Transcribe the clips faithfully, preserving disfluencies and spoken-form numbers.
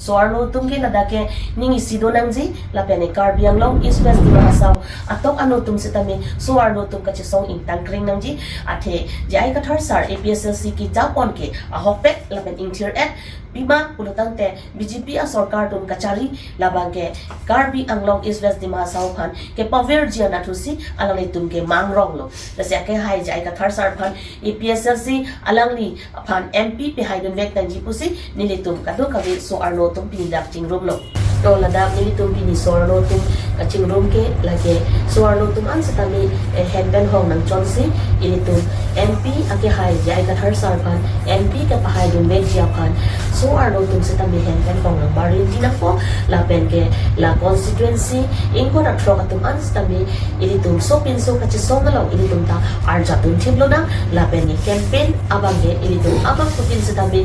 So-arlo atum ke ladak ke ning isi do nangji, lapen e Karbi Anglong East West Dima Hasao atok ano atum sitame so-arlo atum kachesong ingtang kring nangji, athe J I Kathar sar A P H L C kejapon ke ahokpet lapen ingthir-et, pima pulotangte B J P asorkar atum kachari labang ke Karbi Anglong East West Dima Hasao aphan kepavirji anatthusi alanglitum ke mangronglo. Lasi akehai J I Kathar sar aphan A P H L C alangli aphan M P pehaidunvek nangji pusi nelitum kadokave so-arlo atum pini dak chingrumlo. To ladak nelitum pini so-arlo atum kachingrum ke lake so-arlo atum an sitame, eh, hen pen hong nangchonsi ilitum M P akehai J I Kathar sar aphan M P kepahaidunvekji aphan so-arlo atum sitame hen pen hong nangbarinji nangpo, lapen ke la constituency ingkoi ra throk atum an sitame ilitum sopinso kachesong along ilitum ta arjap dunthip lonang, lapen e campaign abang ke ilitum abangphutin sitame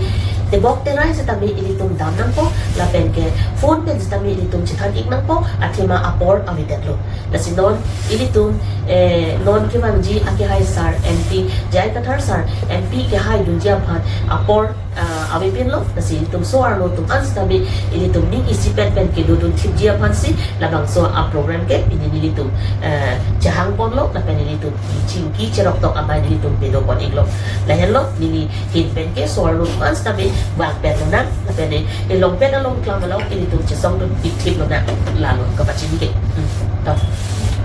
tebok terai sitame ilitum dam nangpo, lapen ke phone pen sitame ilitum chethan-ik nangpo, athema apor avedetlo. Lasi non ilitum, eh, non kevangji akehai sar M P, J I Kathar sar M P kehaidunji aphan apor, ah, avepinlo. Lasi ilitum so-arlo atum an sitame ilitum ning isipet pen kedodunthipji aphansi labangso aprogram ke pini nelitum, eh, chehangponlo, lapen ilitum chingki cheroktok amei nelitum pedopon-iklo. Lahenlo neli hin pen ke so-arlo atum an sitame vangpet lonang, lapen e elong pen along klam along ilitum chesongdun pikthip lonang, lalo kapachini ke. Hmm. To.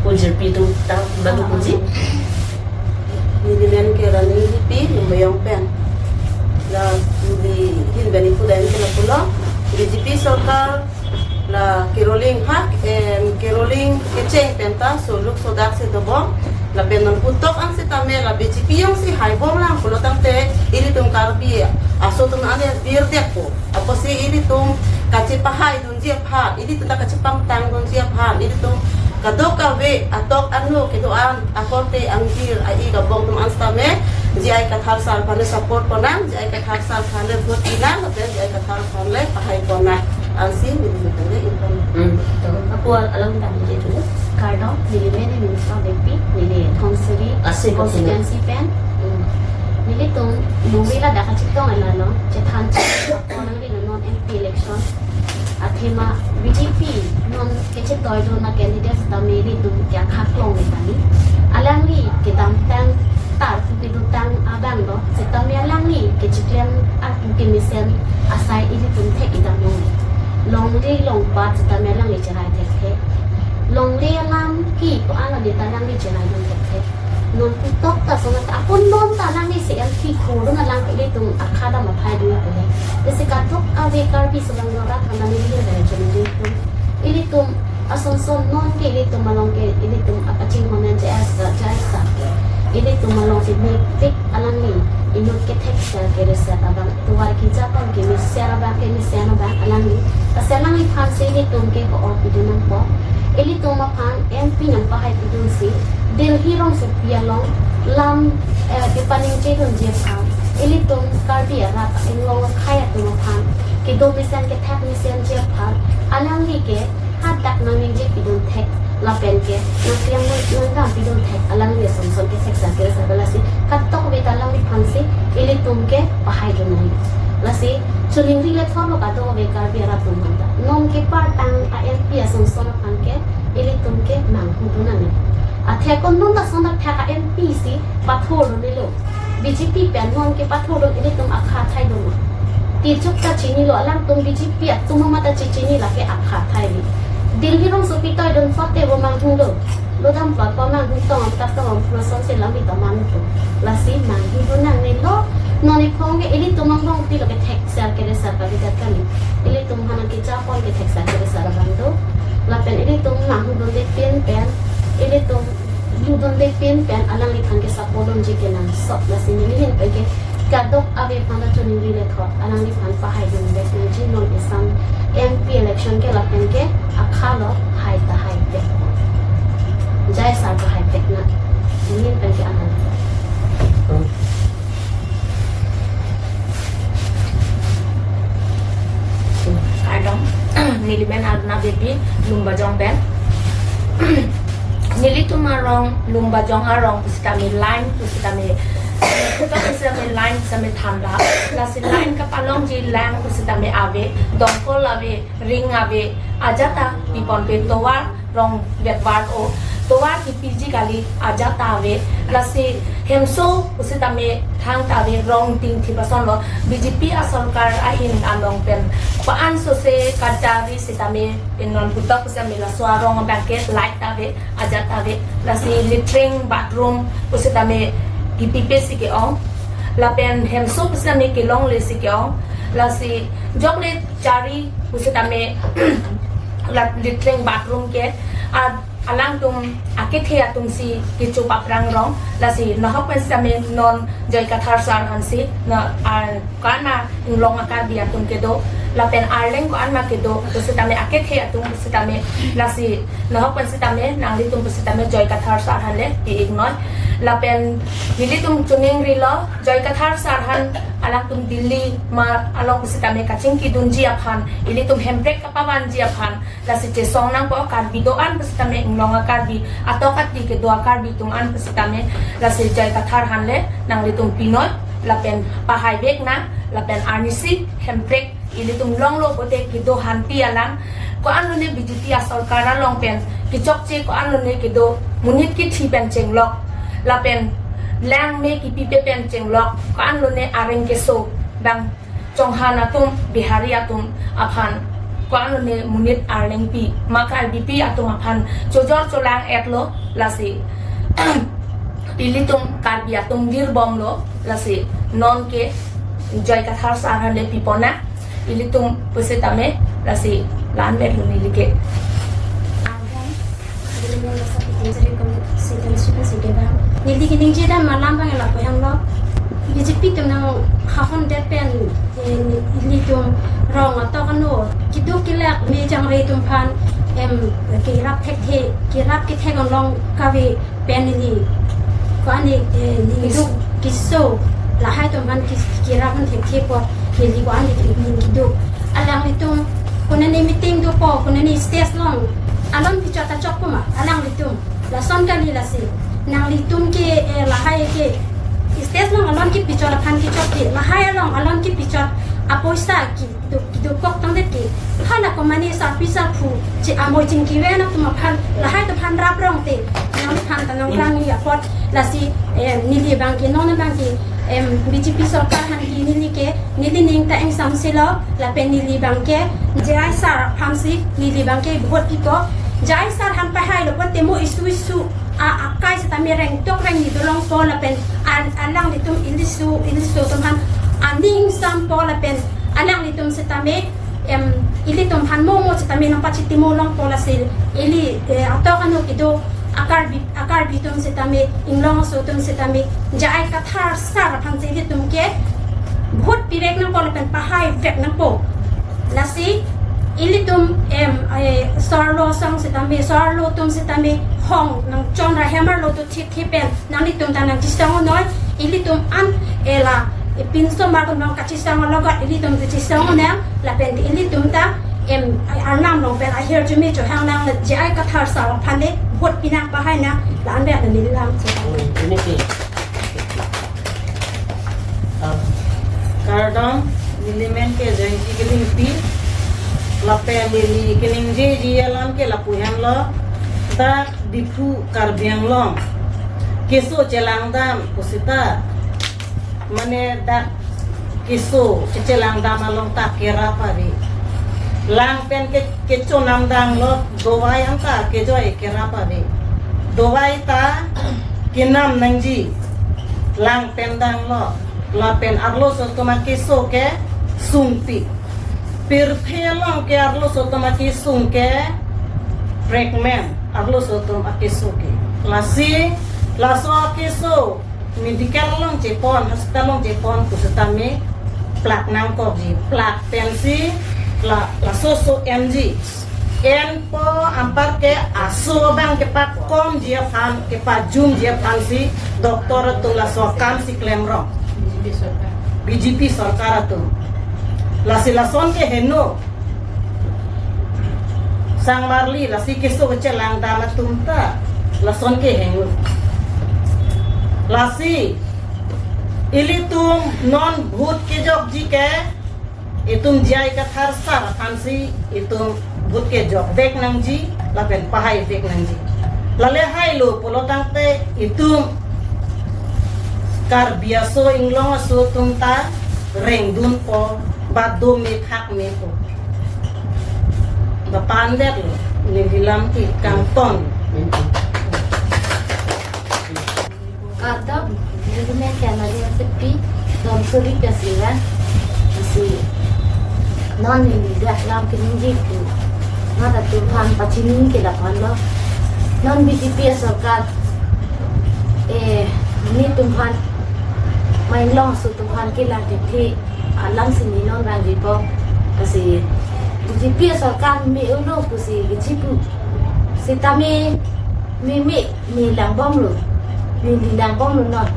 Punjirpi atum ta manu punji. Neli men ke Rani Lipi, Lumbajong pen. La neli hin pen ipu dam ke lapulo, B J P sorkar la caroling ha, em, caroling kecheng pen ta soluk sodak si dobom. Lapen non putok an sitame la B J P jongsi haibomlang pulotangte ilitum Karbi aso atum an le virdetpo. Apotsi ilitum kachepahaidunji aphan, ilitum ta kachepangtangdunji aphan, ilitum kadokave atok ano kedo-an akorte angjir a-ik abong atum an sitame J I Kathar sar aphan le support ponang, J I Kathar sar aphan le vote pinang, lapen J I Kathar aphan le pahaiponang. Ansi nelitum le ingpon. Hmm. To, apor alam tadi je dulu. Kardom, neli men Minister Depi, neli Dhansiri Ase ko constituency pen. Hmm. Nelitum longri ladak kachetong lalo, chethan chetong nangli non M P election. Athema B J P non kechetoidun a-candidate sitame ilitum ke akhaklong le tani. Alangli kedamtang tar pu kedotang abang lo, sitame alangli kechiklem arpu kemesen asai ilitum thek-ik damlong. Longri longpat sitame alangli cherai thekthe. Longri alam ki ko-an le ta alangli cheraidun thekthe. Non putok ta sonat akun non ta alangli si M P khurdun alang ke ilitum akhada mathai dun ko he. Lasi kadokave Karbi subang dora thana neli le chun dun. Ilitum asonson non ke ilitum along ke ilitum apaching momen J S ka, J S ka ke. Ilitum along si mepik alangli inut kethekser kereser abang, tovar kejapon kemesen abang, kemesen abang alangli. Lasi alangliphan si ilitum ke ko-op pidun nangpo. Ilitum aphan M P nangpahai pidunsi Delhi rongsopi along lam, eh, kepaningjedunji aphan, ilitum Karbi arat inglong akhei atum aphan kedo mesen kethek mesenji aphan alangli ke hadak nangningje pidun thek, lapen ke nangklem nangdam pidun thek, alangli asonson kethekser kereser, lasi kadokave ta alangliphan si ilitum ke pahaidun nang. Lasi choningri le thorlo kadokave Karbi arat atum aphan ta. Non kepartang a-M P asonson aphan ke ilitum ke manghudun nang. Athe ko non ta son ta thak a-M P si pathurdun-elo. B J P pen non kepathurdun ilitum akha thaidun. Tijuk ta chinilo, alangtum B J P atum amat ta chechini lake akha thaili. Delhi rongsopi toidun pate bo manghudun. Lodam pa pa manghudun tong ta tong pulo sonsi lam ita mantu. Lasi manghudun nangnelo. Non iphong ke ilitum angbong pilo kethekser kereser kabidat kali. Ilitum aphan nangkejapon kethekser kereser abang do. Lapen ilitum manghudunde pin pen, ilitum ludunde pin pen alangliphan ke support dunji kenangsot. Lasi neli hin pen ke kadokave aphan ta choningri le thot, alangliphan pahaidunvek nangji, non isam M P election ke lapen ke akha lo, hai ta hai tek. J I sar ta hai tek na. Neli hin pen ke alang. Kardom. Neli men Aruna Devi, Lumbajong pen. Nelitum arong, Lumbajong arong, pusitame line, pusitame Kositame line sitame thanlo. Lasi line kapalongji lang kositame ave, dongkol ave, ring ave, ajat ta piponpe, tovar rong vetvar o, tovar kipiji kali ajat ta ave. Lasi hemso kositame thangta ave, rong tingthip asonlo. B J P asorkar ahin along pen ko-an sose kadari sitame non putok kositame laso arong abangke light ta ave, ajat ta ave. Lasi latrine bathroom kositame kipipe si ke-ong. Lapen hemso kositame kelongle si ke-ong. Lasi jokle chari kositame la latrine bathroom ke a alangtum akethe atum si kecho paprang rong. Lasi nahok pen sitame non Joy Kathar sir aphan si na, a, ko-an ma inglong a-Karbi atum kedo, lapen arleng ko-an ma kedo, kositame akethe atum kositame. Lasi nahok pen sitame nanglitum kositame Joy Kathar sir aphan le pi-iknoi. Lapen nelitum choningrilo, Joy Kathar sir aphan alangtum Delhi ma along kositame kachingkidunji aphan, ilitum hemprek kapavanji aphan, lasi chesong nangpo, Karbi do-an pusitame, inglong a-Karbi, atok ati kedo a-Karbi atum an pusitame, lasi Joy Kathar aphan le nanglitum pinoi, lapen pahaivek nang, lapen arnisi hemprek ilitum longlo pote kedo hanti alam, ko-an lone B J P asorkar along pen kechokche, ko-an lone kedo monit kithi pen chenglok, lapen lang me kipipe pen chenglok, ko-an lone areng keso bang Chonghan atum, Bihari atum aphan, ko-an lone monit arleng pi, ma Karbipi atum aphan chojor cholang-etlo, lasi ilitum Karbi atum virbomlo, lasi non ke Joy Kathar sir aphan le pipon nang, ilitum pusitame, lasi la-an vetlo neli ke. Neli keningje dam alam abang lapu hanglo. B J P atum nang hahon det pen, eh, ilitum rong atok ano, keduk kelak me jangre atum aphan, em, kerap thekthe, kerap kethek along kave pen neli ko-an, eh, ningduk keso, lahai atum aphan ke-, kerap an thekthe apot neli ko-an neli keduk. Alanglitum konane meeting dopo, konane stage along alon pichot ta chokpo ma alanglitum. Lason kali, lasi nanglitum ke, eh, lahai ke stage along alon kepichot aphan kechokche, lahai along alon kepichot apoisa ke do, dokok tangdet ke, hala komane sarpi sarpo che amoi chingki ven atum aphan, lahai atum aphan rap rong te, nangphan ta nang rang-i apot, lasi, em, neli abang ke, non abang ke, em, B J P sorkar aphan ke neli ke, neli ning ta ingsamselo, lapen neli abang ke J I sir aphan si neli abang ke vote pipo. J I sir aphan pahailo pote mo isu isu a, akai sitame rengtok rengni dolongpo, lapen al-, alanglitum iliso, iliso atum aphan aning ingsampo, lapen alanglitum sitame, em, ilitum aphan mo mo sitame nangpachitimo longpo, lasi ili, eh, atok ano kedo a-Karbi, a-Karbi atum sitame, inglong aso atum sitame, J I Kathar sir aphan si ilitum ke vote pivek nangpo lapen pahaivek nangpo. Lasi ilitum, em, eh, so-arlo asong sitame, so-arlo atum sitame hong nangchon ra hem arlo atum thip thip pen nanglitum ta nangchesong noi, ilitum an, eh, la, eh, pinso mar atum nangkachesong alogot ilitum ta chesong nang, lapen ilitum ta, em, arnam along pen ahirjume chohang nang, J I Kathar sir aphan le vote pinang pahai nang, la-an vet neli lang. Ini ki. Ah, kardom, neli men ke Jangki Kelingpi, lapen neli keningjeji alam ke lapu henlo, dak Diphu Karbi Anglong keso chelangdam pusita, mane dak keso kechelangdam along ta kerap ave. Lang pen ke, kechonamdamlo, dovai anta kejoi kerap ave. Dovai ta kenam nangji, lang pen damlo, lapen arloso atum akeso ke sungpik. Pirthe along ke arloso atum akesung ke pregnant, arloso atum akeso ke. Lasi, laso akeso medical along chepon, hospital along chepon pusitame plak nangkokji, plak pensi la, laso so enji. Enpo anparke aso abang kepakomji aphan, kepajumji aphan si doctor atum laso akam si klemrong. B J P sorkar atum. Lasi lason ke heno. Sangmarli, lasi keso kechelangdam atum ta lason ke heno. Lasi Ilitum non vote kejokji ke, itum J I Kathar sir aphansi itum vote kejok vek nangji, lapen pahai vek nangji. Lale hailo pulo tangte itum Karbi aso, Inglong aso atum ta rengdunpo, ba do me thak mepo. Ba pandet lo, neli lam ti kangton. Kardom, neli men ke Mari Sepi, Donsuri ke siran, si non neli dak lam keningje pu. Nat atum aphan pachini ke lapu-an lo. Non B J P asorkar, eh, nelitum aphan, ma Inglong aso atum aphan kelang thekthe alam si ne non vangjipo. Lasi B J P asorkar me-olo pusi kechipu. Sitame meme, me langbomlo, me di langbomlo non.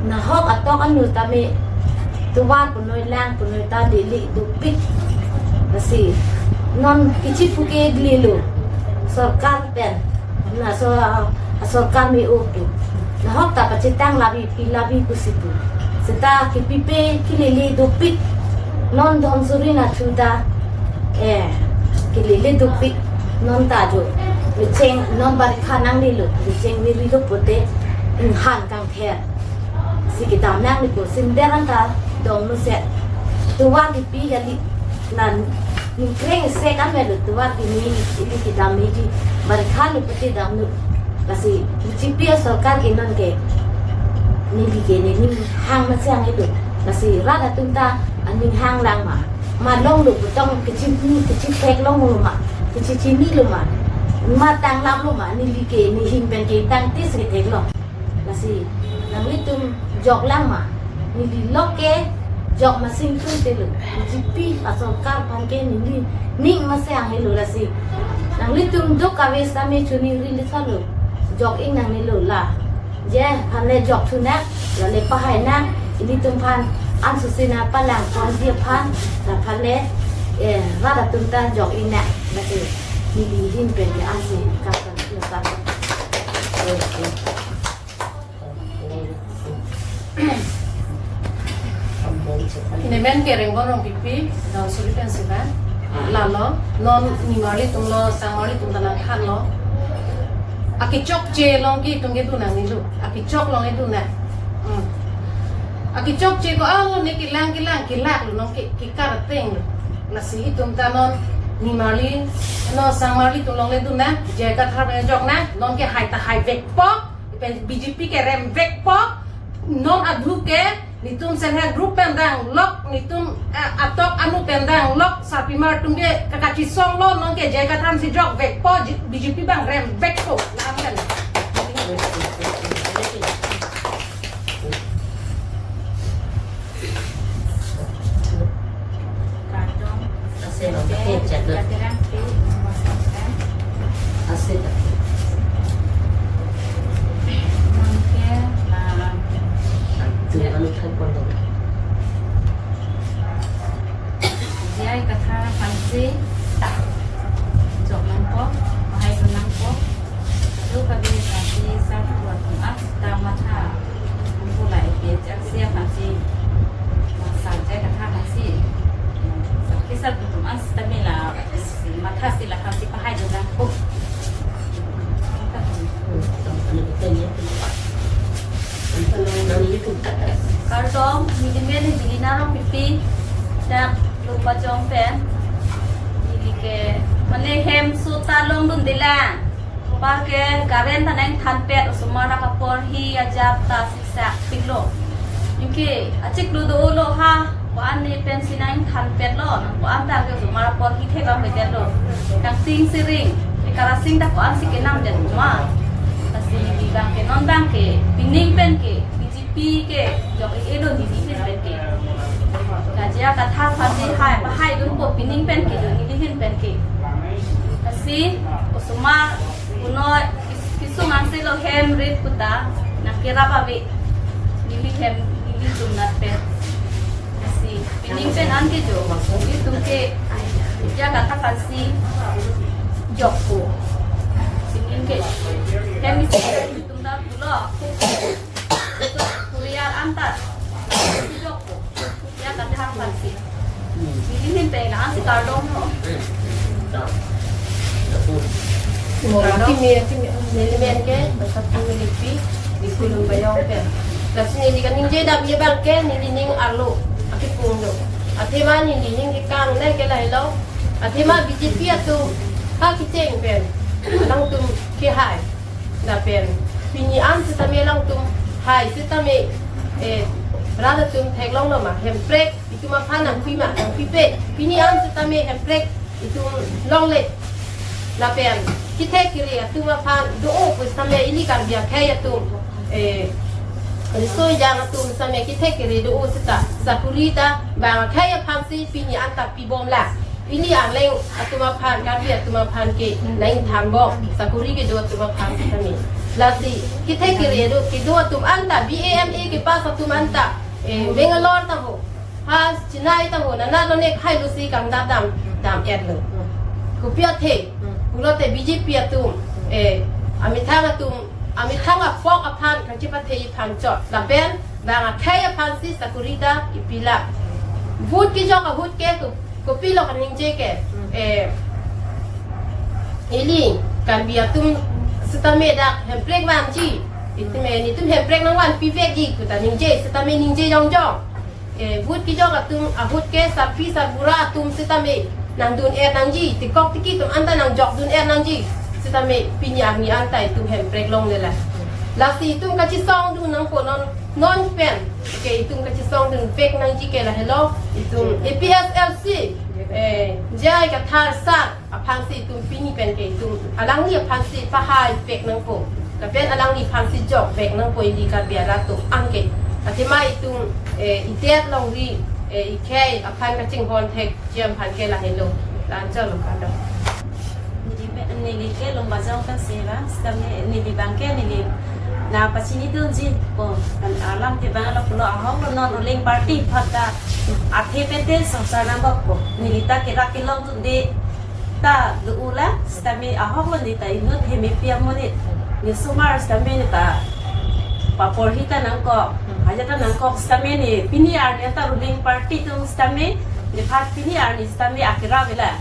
Nahok atok anut tame tovar punoi lang punoi ta dili dopik. Lasi non kechipu ke dili lo. Sorkar pen, laso asorkar me-o pu. Nahok ta pachethang labi pi labi pusi pu. Seta kepipe kelele dopik. Non Donsuri nathu ta, eh, kelele dopik. Non ta jo, mecheng non barikha nanglelo, mecheng miri lo pote, inghan kangther. Si kedam nangli ko, sinder anta dong nuset. Tovar kepi kali, la ningkreng se kan melo tovar kini ili kedam meji. Barikha lo pati damlo. Lasi B J P asorkar ke non ke, neli ke nening hang masi hang ilo. Lasi rat atum ta aning hang lang ma. Ma longlo putong kechini, kechithek longlo ma, kechichinilo ma, ma tanglaplo ma, neli ke nehin pen ke tangtis kethek lo. Lasi nanglitum jok lang ma, neli lok ke jok masing tun telo. B J P asorkar aphan ke neli ning masi hang helo lasi. Nanglitum duk kave sitame choningri lithotlo. Jok-ik nangnelo la. Je aphan le jok thu nang, lale pahai nang, ilitum aphan ansose nangpalang ponji aphan, la aphan le, eh, rat atum ta jok-ik nang, lasi neli hin pen ke ansi kangton, kangton. Ne men ke Rengbong Rongpipi, Donsuri pen siran. Lalo, non nimarli atum lo, sangmarli atum ta nangthanlo. Akechokche along ke itum kedun nangnelo. Akechok along kedun nang. Hmm. Akechokche ko alo ne kelang kelang kelak lo non ke, kekar ateng lo. Lasi itum ta non nimarli, non sangmarli atum along le dun nang, J I Kathar pen jok nang, non ke hai ta hai vekpo, pen B J P ke rem vekpo, non adhu ke, netum self help group pen dang lok, netum, eh, atok anu pen dang lok, sarpimar atum ke kakachisong lo, non ke J I Kathar si jok vekpo, J-, B J P abang rem vekpo, lam kan. Kardom. Asit, asit, asit. Asit, asit. Nangke, ah, Tuhan kan pondok. J I Kathar aphansi jok nangpo, pahai nangpo. Duk kave aphansi sar kuat atum asta matha. Kumpulai ke jaksi aphansi, sa J I Kathar aphansi. Sa kisar atum asta mela, si matha si la aphansi pahai dun nangpo. Kardom, neli men Angelina Rongpipi, dak Lumbajong pen. Neli ke, mane hem seta longdunde lang. Par ke current ta nangthanpet, osomar dak apor hi ajat ta siksak piklo. Anke achiklo do-olo ha, ko-an ne pensi nangthanpetlo, nang ko-an ta ke osomar apor hi thek abang pedet lo. Kangting siring, ke karasing ta ko-ansi kenamdet ma. Lasi neli abang ke non abang ke, pining pen ke, B J P ke, jok-ik-elo neli hin pen ke. Ka J I Kathar aphansi hai, pahai dunpo pining pen ke, neli hin pen ke. Lasi, osomar, punoi, kis-, kisung ansi lo hem rit puta, nangkerap ave. Neli hem, neli tum nat pen. Lasi, pining pen an ke jo, neli tum ke, J I Kathar aphansi jokpo. Pining ke, hem isi tum ta pulo. Kuriar Anta. Ya, tadi hang pansi. Nelihin pen la-ansi kardom ho. Kardom. Kimi, kimi. Neli men ke, basa pu nelipi, di Kulon Bayong pen. Lasi neli kaningje dam ye abang ke, neli ning arlo, akipung do. Athema neli ning kekang, nang ke lahelo. Athema B J P atum, ha kecheng pen. Alangtum kehai. Lapen pini an sitame alangtum hai sitame, eh, rat atum theklonglo ma, Hemprek itum aphan nangpi ma, nangpipe. Pini an sitame Hemprek itum longle. Lapen kethek kere atum aphan do-o pu sitame ili Karbi akhei atum, eh, riso ejang atum sitame kethek kere do-o seta, sakuri ta bang akhei aphansi pini an ta pibomlang. Ili arleng atum aphan, Karbi atum aphan ke nangthanbom, sakuri kedo atum aphan sitame. Lasi kethek kere do, kedo atum anta B A M A kepass atum anta, eh, Bangalore ta ho, ha Chennai ta ho, nana lone khailusi kangdam dam, dam-etlo. Kopi athe, pulote B J P atum, eh, amethang atum, amethang apok aphan kachepathe aphan chot. Lapen bang akhei aphansi sakuri ta ipilang. Vote kejok ahut ke ko-, kopilo kaningje ke. Eh, ili Karbi atum sitame dak Hemprek vanji. Itum, eh, netum Hemprek nangvanpivekji pu ta ningje, sitame ningje jongjong. Eh, vote kejok atum ahut ke sarpi sarbura atum sitame nangdun-et nangji, tekok teki atum anta nangjokdun-et nangji. Sitame pini arni anta itum Hemprek longle la. Lasi itum kachesongdun nangpo non, non pen. Ke itum kachesongdunvek nangji ke lahelo. Itum A P H L C, eh, J I Kathar sir aphansi itum pini pen ke itum alangli aphansi pahaivek nangpo. Lapen alangli aphansi jokvek nangpo ili Karbi arat atum anke. Athema itum, eh, idet longri, eh, ikhei aphan kachinghon thekji aphan ke lahelo. La-anchot lo kardom. Neli me-, neli ke Lumbajong pen sera, sitame neli abang ke neli nangpachinidunji po. Kan alam ke bang lo pulo ahok lo non ruling party aphan ta athe pete sorsar nangkok po. Neli ta kerap kelongdunde ta do-o la, sitame ahok lo neli ta inut hemepi amonit. Nesomar sitame neli ta paporhi ta nangkok, hajar ta nangkok sitame neli pini arni ta ruling party atum sitame, neliphan pini arni sitame akerap ave la.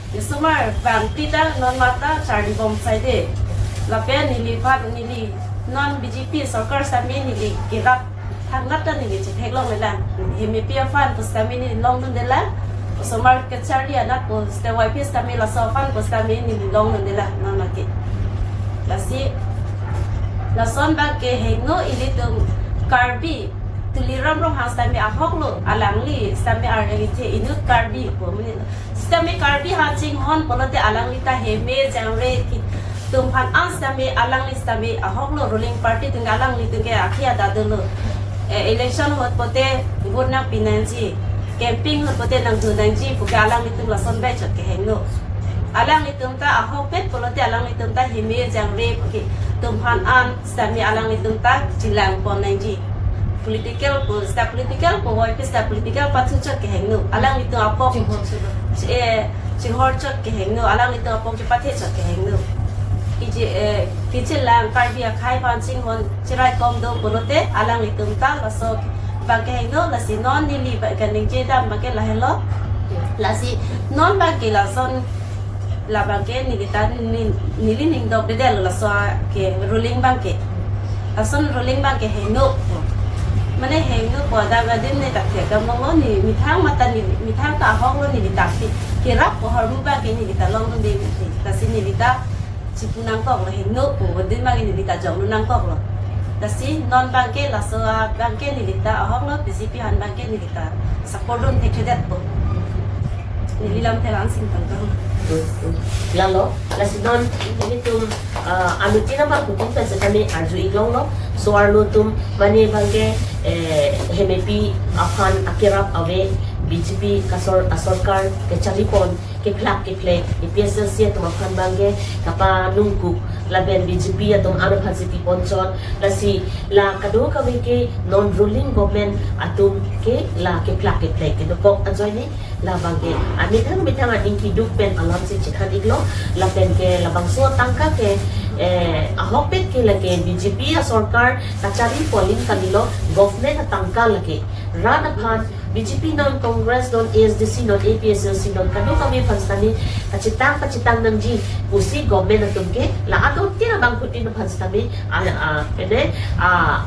Nesomar bangti ta non mata charlibom saide. Lapen neliphan neli non B J P sorkar sitame neli kerap thangnat ta neli chetheklong ave la. Hemepi aphan pu sitame neli longdunde la. Osomar kacharli anat pu sitame Y P sitame laso aphan pu sitame neli longdunde la non mati. Lasi lason abang ke heno ilitum Karbi Tuliram Ronghang sitame ahok lo, alangli sitame arleng ithe inut Karbi pu mini. Sitame Karbi aphan chinghon pulote alangli ta heme jangre ke atum aphan an sitame alangli sitame ahok lo, ruling party atum ke alanglitum ke akhi ada dolo. Eh, election ahut pote vote nangpi nangji, campaign ahut pote nangdun nangji pu ke alanglitum lason bai chot keheno. Alanglitum ta ahokpet pulote alanglitum ta heme jangre pu ke atum aphan an sitame alanglitum ta chelangpon nangji. Political pu, seta political pu, Y P seta political pathu chot keheno. Alanglitum apok, eh, chihor chot keheno. Alanglitum apok chepathe chot keheno. Kiji, eh, kechelang Karbi akhei aphan chinghon cheraikom do pulote alanglitum ta laso abang keheno. Lasi non neli abang kaningje dam abang ke lahelo. Lasi non abang ke lason labang ke neli ta ni-, neli ning dokdedetlo laso ke ruling abang ke. Lason ruling abang ke heno. Mane heno pu adang adim neli ta thek damlonglo, neli methang mata neli, methang ta ahok lo neli ta ke, kerap pu ahormu abang ke neli ta longdunde. Lasi neli ta chepu nangkoklo, heno pu adim abang ke neli ta jokdun nangkoklo. Lasi non abang ke laso abang ke neli ta ahok lo, B J P aphan abang ke neli ta support dun thekthedetpo. Neli lam thelang sing tangkang. Lalo, lasi non ilitum, ah, anuttin abang kutin pen setame arju-ik longlo. So-arlo atum mane abang ke, eh, hemepi aphan akerap ave, B J P kasor-, asorkar kacharlipon, kephlak kephlek, A P H L C atum aphan abang ke kapanungkuk, lapen B J P atum ano aphansi pipon chot, lasi la kadokave ke non ruling government atum ke la kephlak kephlek kedokok ajoine labang ke amethang methang aning keduk pen alamsi chethan-iklo, lapen ke labangso atangka ke Eh, ahokpet ke lake B J P asorkar kachari pu aling kalilo, government atangka lake. Rat aphan B J P non, Congress non, A S D C non, A P H L C non, kadokave aphan sitame kachetang kachetang nangji pusi government atum ke la adon tin abangphutin aphan sitame, ah, ah, ene, ah,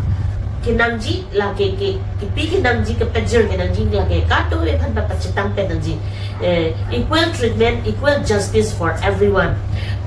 kenangji lake, ke, kepi kenangji, kepajir kenangji lake kadokave aphan ta pachetang pen nangji. Eh, equal treatment, equal justice for everyone.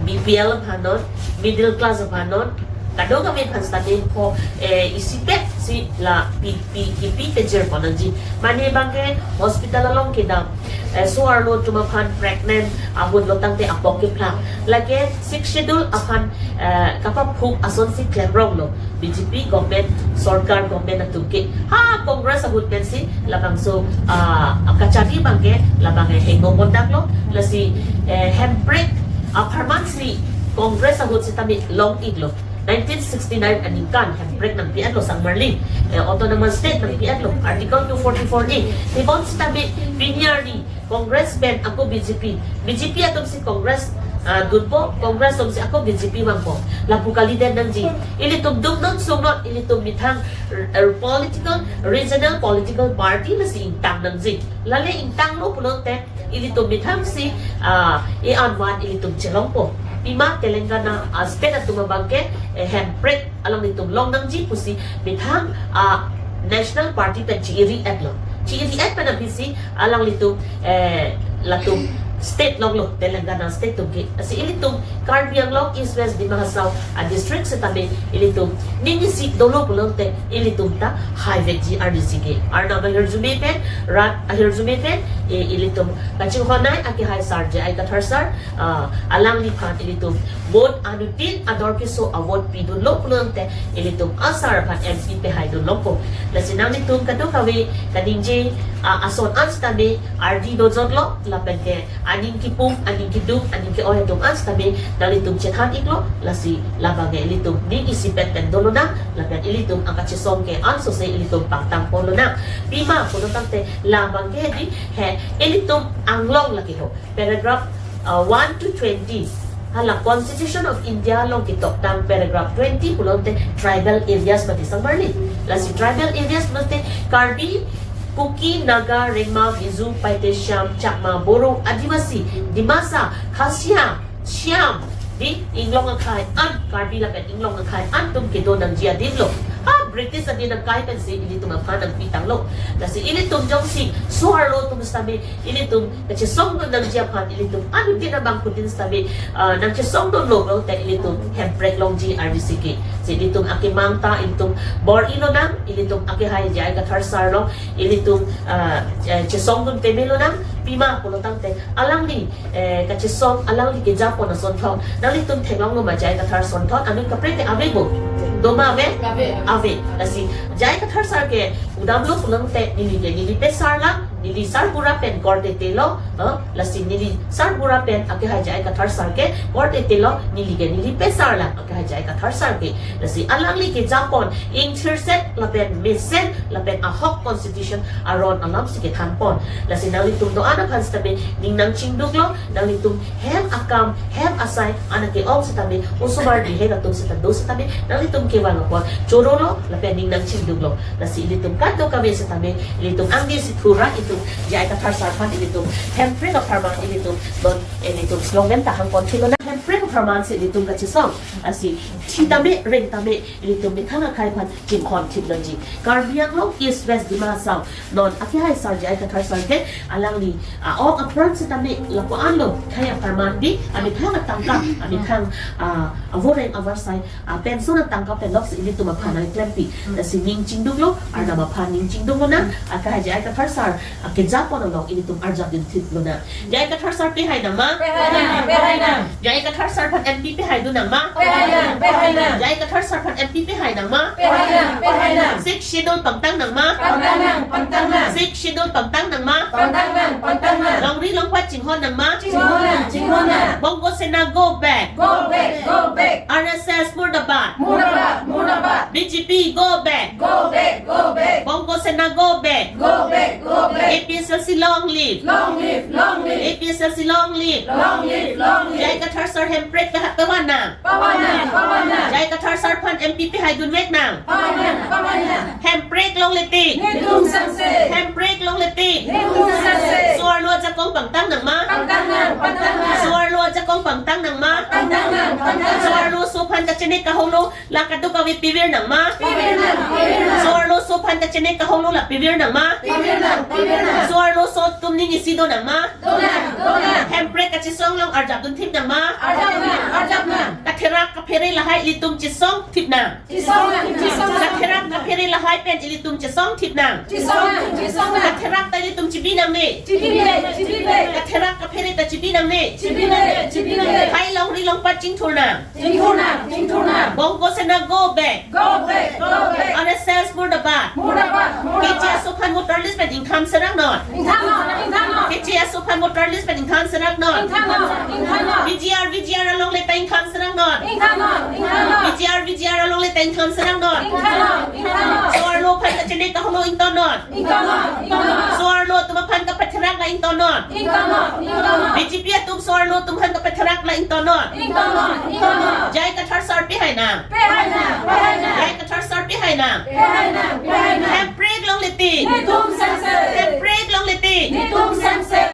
B P L aphan non, middle class aphan non, kadokave aphan sitame pho, eh, isipet si la pi, pi, kipi pajir pon nangji. Mane abangke hospital along kedam, eh, so-arlo atum aphan, pregnant ahut lo tangte apok keplang. Lake Sixth Schedule aphan, eh, kapaphuk asonsi klemronglo B J P government, sorkar government atum ke. Ha, Congress ahut pensi labangso, ah, kachari abangke labangke hengno pondaklo. Lasi, eh, hemprek apharman si Congress ahut sitame long-iklo. Nineteen sixty-nine aningkan hemprek nangpi-etlo sangmarli. Eh, autonomous state nangpi-etlo, Article two forty-four A. Tebon sitame pini arni Congress pen ako B J P, B J P atum si Congress, ah, dunpo, Congress atum si ako B J P vangpo. Lapu kalidet nangji. Ilitum duknon sungnon, ilitum methang, eh, political, regional political party lasi ingtang nangji. Lale ingtanglo pulote ilitum methang si, ah, e-anvan ilitum chelongpo. Pima Telangana, ah, state atum abangke, eh, hemprek alanglitum long nangji pusi methang, ah, national party pen chi-iri-etlo. Chi-iri-et pen abisi alanglitum, eh, latum state longlo, Telangana state atum ke. Lasi ilitum Karbi Anglong East West Dima Hasao a-district sitame ilitum ning isi dolo pulote ilitum ta haivekji arnisi ke. Arnam ahirjume pen, rat ahirjume pen, eh, ilitum kachinghon-ai akehai sar J I Kathar sar, ah, alangliphan ilitum vote anuttin ador keso a-vote pidunlo pulote ilitum asar aphan M P pehaidunlongpo. Lasi nanglitum kadokave kaningje, ah, ason an sitame ardi dojotlo, lapen ke aning kipum, aning kiduk, aning ke-oi atum an sitame nanglitum chethan-iklo. Lasi labangke ilitum ning isipet pen dolonang, lapen ilitum akachesong ke ansose ilitum pangtang ponlonang. Pima pulo tangte labangke di he ilitum anglong lake ho. Paragraph, uh, one to twenty. Hala Constitution of India along ketoktang paragraph twenty pulote tribal areas mati sangmarli. Lasi tribal areas pulote Karbi, Kuki, Naga, Rengma, Mizo, Paite, Shyam, Chakma, Boro, Adivasi, Dimasa, Khasia, Shyam, di inglong akhei an, Karbi lapen inglong akhei an atum kedo nangji adim lo. Ha, British adin akai pensi ilitum aphan nangpitanglo. Lasi ilitum jongsi so-arlo atum sitame ilitum kachesongdun nangji aphan ilitum anuttin abangphutin sitame, ah, nangchesongdunlo pulote ilitum hemprek longji arnisi ke. Si ilitum akemang ta ilitum bor-ilonang, ilitum akehai J I Kathar sar along ilitum, ah, eh, chesongdun pemelonang. Pima pulo tangte alangli, eh, kachesong, alangli kejapon asonthot nanglitum theklonglo ma, J I Kathar sonthot anut kaprek ke ave bo? Doma ave? Ave. Ave. Lasi J I Kathar sar ke udamlo pulote neli ke neli pesar lang, neli sarbura pen korte telo, eh, lasi neli sarbura pen akehai J I Kathar sar ke korte telo, neli ke neli pesar lang akehai J I Kathar sar ke. Lasi alangli kejapon ingthirset lapen mesen lapen ahok constitution aron alamsi kethanpon. Lasi nanglitum do-an aphan sitame ning nangchingduklo, nanglitum hem akam, hem asai an ake-ong sitame, osomar bihek atum sita do sitame nanglitum kevang apot chorolo lapen ning nangchingduklo. Lasi ilitum kadokave sitame ilitum angdeng si thura itum J I Kathar sar aphan ilitum hemprek apharman ilitum non ilitum slogan ta hangpon thulonang. Hemprek apharman si ilitum kachesong. Lasi thi tame, reng tame, ilitum methang akhei aphan chinghon thip nangji. Karbi Anglong East West Dima Hasao non akehai sar J I Kathar sar ke alangli, ah, ong apran sitame lapu-anlo, khei apharman di amethang atangka, amethang, ah, avoreng avarsai, ah, pension atangka pen loksi ilitum aphan nangklempi. Lasi ning chingduklo, arnam aphan ning chingdunglonang, akehai J I Kathar sar akejapon along ilitum arjapdun thiplonang. J I Kathar sar pehai nang ma? Pehai nang, pehai nang. J I Kathar sar aphan M P pehaidun nang ma? Pehai nang, pehai nang. J I Kathar sar aphan M P pehai nang ma? Pehai nang, pehai nang. Sixth Schedule pangtang nang ma? Pangtang nang, pangtang nang. Sixth Schedule pangtang nang ma? Pangtang nang, pangtang nang. Longri longpat chinghon nang ma? Chinghon nang, chinghon nang. Bongo Sena go back. Go back, go back. R S S murdabad. Murdabad, murdabad. B J P go back. Go back, go back. Bongo Sena go back. Go back, go back. A P H L C long live. Long live, long live. A P H L C long live. Long live, long live. J I Kathar sir Hemprek kahat pavan nang. Pavan nang, pavan nang. J I Kathar sir aphan M P pihaidun vek nang. Pavan nang, pavan nang. Hemprek longle tik. Netum sangse. Hemprek longle tik. Netum sangse. So-arlo ajakong pangtang nang ma? Pangtang nang, pangtang nang. So-arlo ajakong pangtang nang ma? Pangtang nang, pangtang nang. So-arloso aphan kachini kaholo la kadokave pivir nang ma? Pivir nang, pivir nang. So-arloso aphan kachini kaholo la pivir nang ma? Pivir nang, pivir nang. So-arloso atum ning isi do nang ma? Do nang, do nang. Hemprek kachesong along arjap dunthip nang ma? Arjap nang, arjap nang. Katherak kaphere lahai ilitum chesongthip nang. Chesong nang, chesong nang. Katherak kaphere lahai pen ilitum chesongthip nang. Chesong nang, chesong nang. Katherak ta ilitum chibi nangne. Chibi nangne, chibi nangne. Katherak kaphere ta chibi nangne. Chibi nangne, chibi nangne. Hai longri longpat chingthur nang. Chingthur nang, chingthur nang. Bongo Sena go back. Go back, go back. R S S murdabad. Murdabad, murdabad. K J S O aphan voter list pen ingthan serang non. Ingthan non, ingthan non. K J S O aphan voter list pen ingthan serang non. Ingthan non, ingthan non. V G R, V G R alongle ta ingthan serang non. Ingthan non, ingthan non. V G R, V G R alongle ta ingthan serang non. Ingthan non, ingthan non. So-arlo aphan kachini kaholo ington non. Ington non, ington non. So-arlo atum aphan kapatherak la ington non. Ington non, ington non. B J P atum so-arlo atum aphan kapatherak la ington non. Ington non, ington non. J I Kathar sir pihai nang. Pihai nang, pihai nang. J I Kathar sir pihai nang. Pihai nang, pihai nang. Hemprek longle tik. Netum sangse. Hemprek longle tik. Netum sangse.